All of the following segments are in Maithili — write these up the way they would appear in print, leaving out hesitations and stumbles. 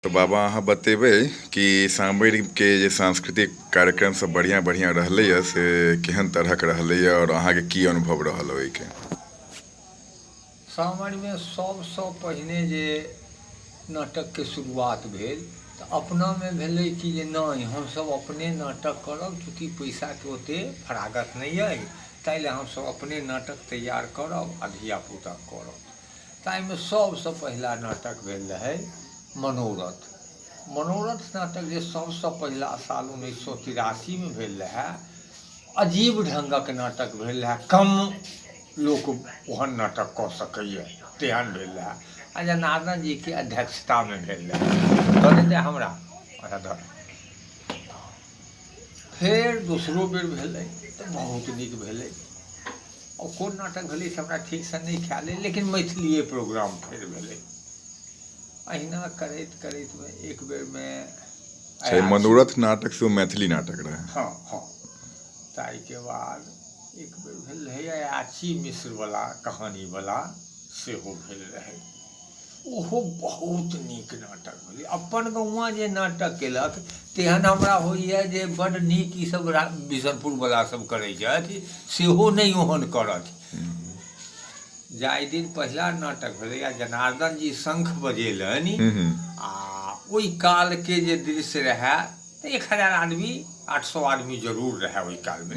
तऽ बाबा अहाँ बतेबै कि सामरिके जे सांस्कृतिक कार्यक्रम सब बढ़िआँ बढ़िआँ रहलैए से केहन तरहक रहलैए आओर अहाँके की अनुभव रहल ओहिके? सामरिमे सबसँ पहिने जे नाटकके शुरुआत भेल तऽ अपनामे भेलै कि जे नहि हमसब अपने नाटक करब, चूँकि पैसाके ओते फरागत नहि अइ ताहि लए हमसब अपने नाटक तैयार करब आ धियापुता करत। ताहिमे सभसँ पहिला नाटक भेल रहै मनोरथ। मनोरथ नाटक जे सभसँ पहिला साल 1983मे भेल रहए, अजीब ढङ्गक नाटक भेल रहए, कम लोक ओहन नाटक कऽ सकैए तेहन भेल रहए आ जनार्दन जीके अध्यक्षतामे भेल रहए। दऽ देतै हमरा? अच्छा धर। फेर दोसरो बेर भेलै तऽ बहुत नीक भेलै। ओ कोन नाटक भेलै से हमरा ठीकसँ नहि ख्याल अइ, लेकिन मैथिलीए प्रोग्राम फेर भेलै। अहिना करैत करैतमे एक बेरमे छै मनोरथ नाटक सेहो मैथिली नाटक रहै। हँ हँ, ताहिके बाद एक बेर भेल रहै अयाची मिश्रवला कहानीवला सेहो भेल रहै, ओहो बहुत नीक नाटक भेलै। अपन गौआँ जे नाटक केलक तेहन हमरा होइए जे बड्ड नीक ईसभ बिशनपुरवला सभ करै छथि सेहो नहि ओहन करथि। जाहि दिन पहिला नाटक भेलै आ जनार्दन जी शंख बजेलनि आ ओहि कालके जे दृश्य रहए तऽ 1000 आदमी 800 आदमी जरूर रहए ओहि कालमे,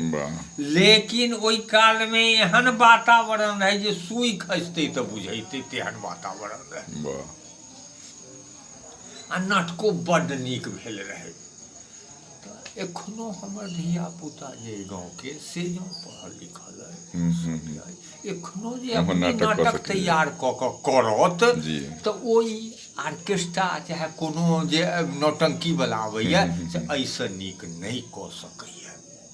लेकिन ओहि कालमे एहन वातावरण रहै जे सुइ खसितै तऽ बुझैतै, तेहन वातावरण रहै। आ नाटको बड्ड नीक भेल रहै। तऽ एखनो हमर धियापुता जे अइ गाँवके से जँ पढ़ल लिखल अइ, एखनो जे अपने नाटक तैयार कऽ कऽ करत तऽ ओहि आर्केस्ट्रा चाहे कोनो जे नौटंकीवला अबैए से एहिसँ नीक नहि कऽ सकैए।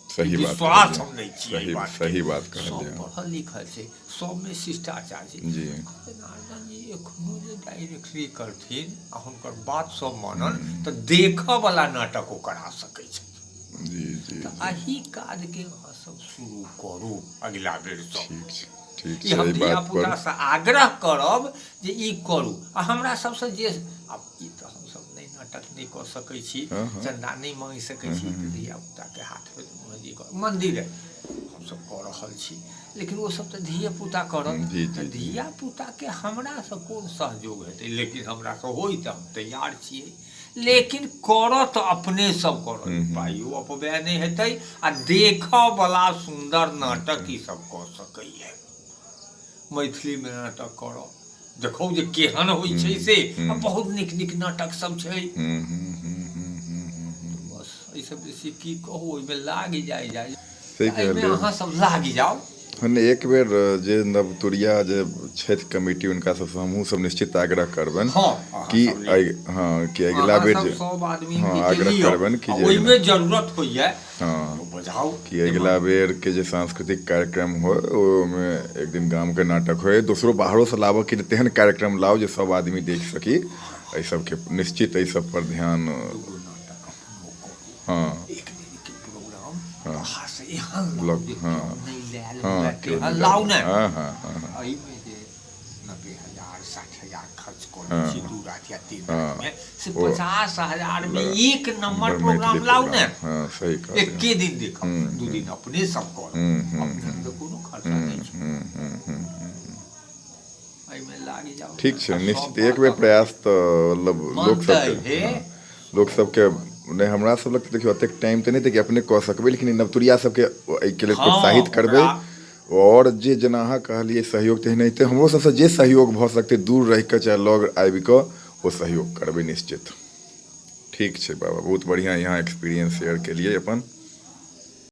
सही बात विश्वास हम नहि छी सही सही बात कहलियै। सब पढ़ल लिखल छै, सबमे शिष्टाचार छै। जनार्दन जी एखनो जे डायरेक्टरी करथिन आ हुनकर बात सब मानल तऽ देखऽ वाला नाटक ओ करा सकै छै। जी जी। तऽ एहि काजके अहाँ सब शुरू करू अगिला बेरसँ। ठीक छै, ठीक ई छै। हम एहि बात पर धियापुतासँ आग्रह करब जे ई करू। आ हमरा सबसँ जे आब ई तऽ हमसब नहि नाटक नहि कऽ सकै छी, चन्दा नहि मांगि सकै छी, तऽ धियापुताके हाथमे मन्दिर अइ हमसब कऽ रहल छी, लेकिन ओ सब तऽ धियेपुता करत। तऽ धियापुताके हमरासँ कोन सहयोग हेतै? लेकिन हमरासँ होइ तऽ हम तैयार छियै, लेकिन करत तऽ अपने सब करत, पाइयो अपव्यय नहि हेतै आ देखऽवला सुन्दर नाटक ई सब कऽ सकैए। मैथिलीमे नाटक करब, देखौ जे केहन होइ छै से। आ बहुत नीक नीक नाटक सब छै। बस एहिसँ बेसी की कहू, ओहिमे लागि जाइ जाइ सही एहिमे कहलियै। अहाँ सब लागि जाउ। हँ, एक बेर जे नवतुरिया जे छथि कमिटी हुनका सबसँ हमहूँ सब निश्चित आग्रह करबनि कि हँ कि अगिला बेर जे सब आदमी हँ आग्रह करबनि कि जे ओहिमे जरूरत होइए हँ बजाउ कि अगिला बेरके जे सांस्कृतिक कार्यक्रम होइ ओहिमे एक दिन गामके नाटक होइ, दोसरो बाहरोसँ लाबऽके तेहन कार्यक्रम लाउ जे सब आदमी देख सकी। एहि सबके निश्चित एहि सब पर ध्यान। हँ एक दिनके प्रोग्राम बाहरसँ एहन लाउ जे हँ केओ नहि लायल हँ हुए केओ तेहन नहि लाउ लायल ने। हँ हँ हँ हँ एहिमे जे 90,000 60,000 खर्च कऽ लै छी 2 राति या 3 रातिमे से ओ 50,000मे लगा एक नम्बर मैथिली प्रोग्राम लाउ ने। हँ सही कहलियै। एके दिन देखब, 2 दिन अपने सब करब, अपने तऽ कोनो खर्चा नहि छै। एहिमे लागि जाउ। ठीक छै, आ सब निश्चित एक बेर बात प्रयास तऽ मतलब लोक मानतै सबके हे। हँ लोक सबके नहि, हमरा सब लग तऽ देखियौ ओतेक टाइम तऽ नहि तऽ कि अपने कऽ सकबै, लेकिन नवतुरिया सबके एहिके लेल प्रोत्साहित करबै। ओकरा आओर जे जेना अहाँ कहलियै सहयोग तेनाहिते हमरो सबसँ जे सहयोग भऽ सकतै दूर रहि कऽ चाहे लग आबि कऽ ओ सहयोग करबै निश्चित। ठीक छै बाबा, बहुत बढ़िआँ यहाँ एक्सपीरियंस शेयर केलियै अपन।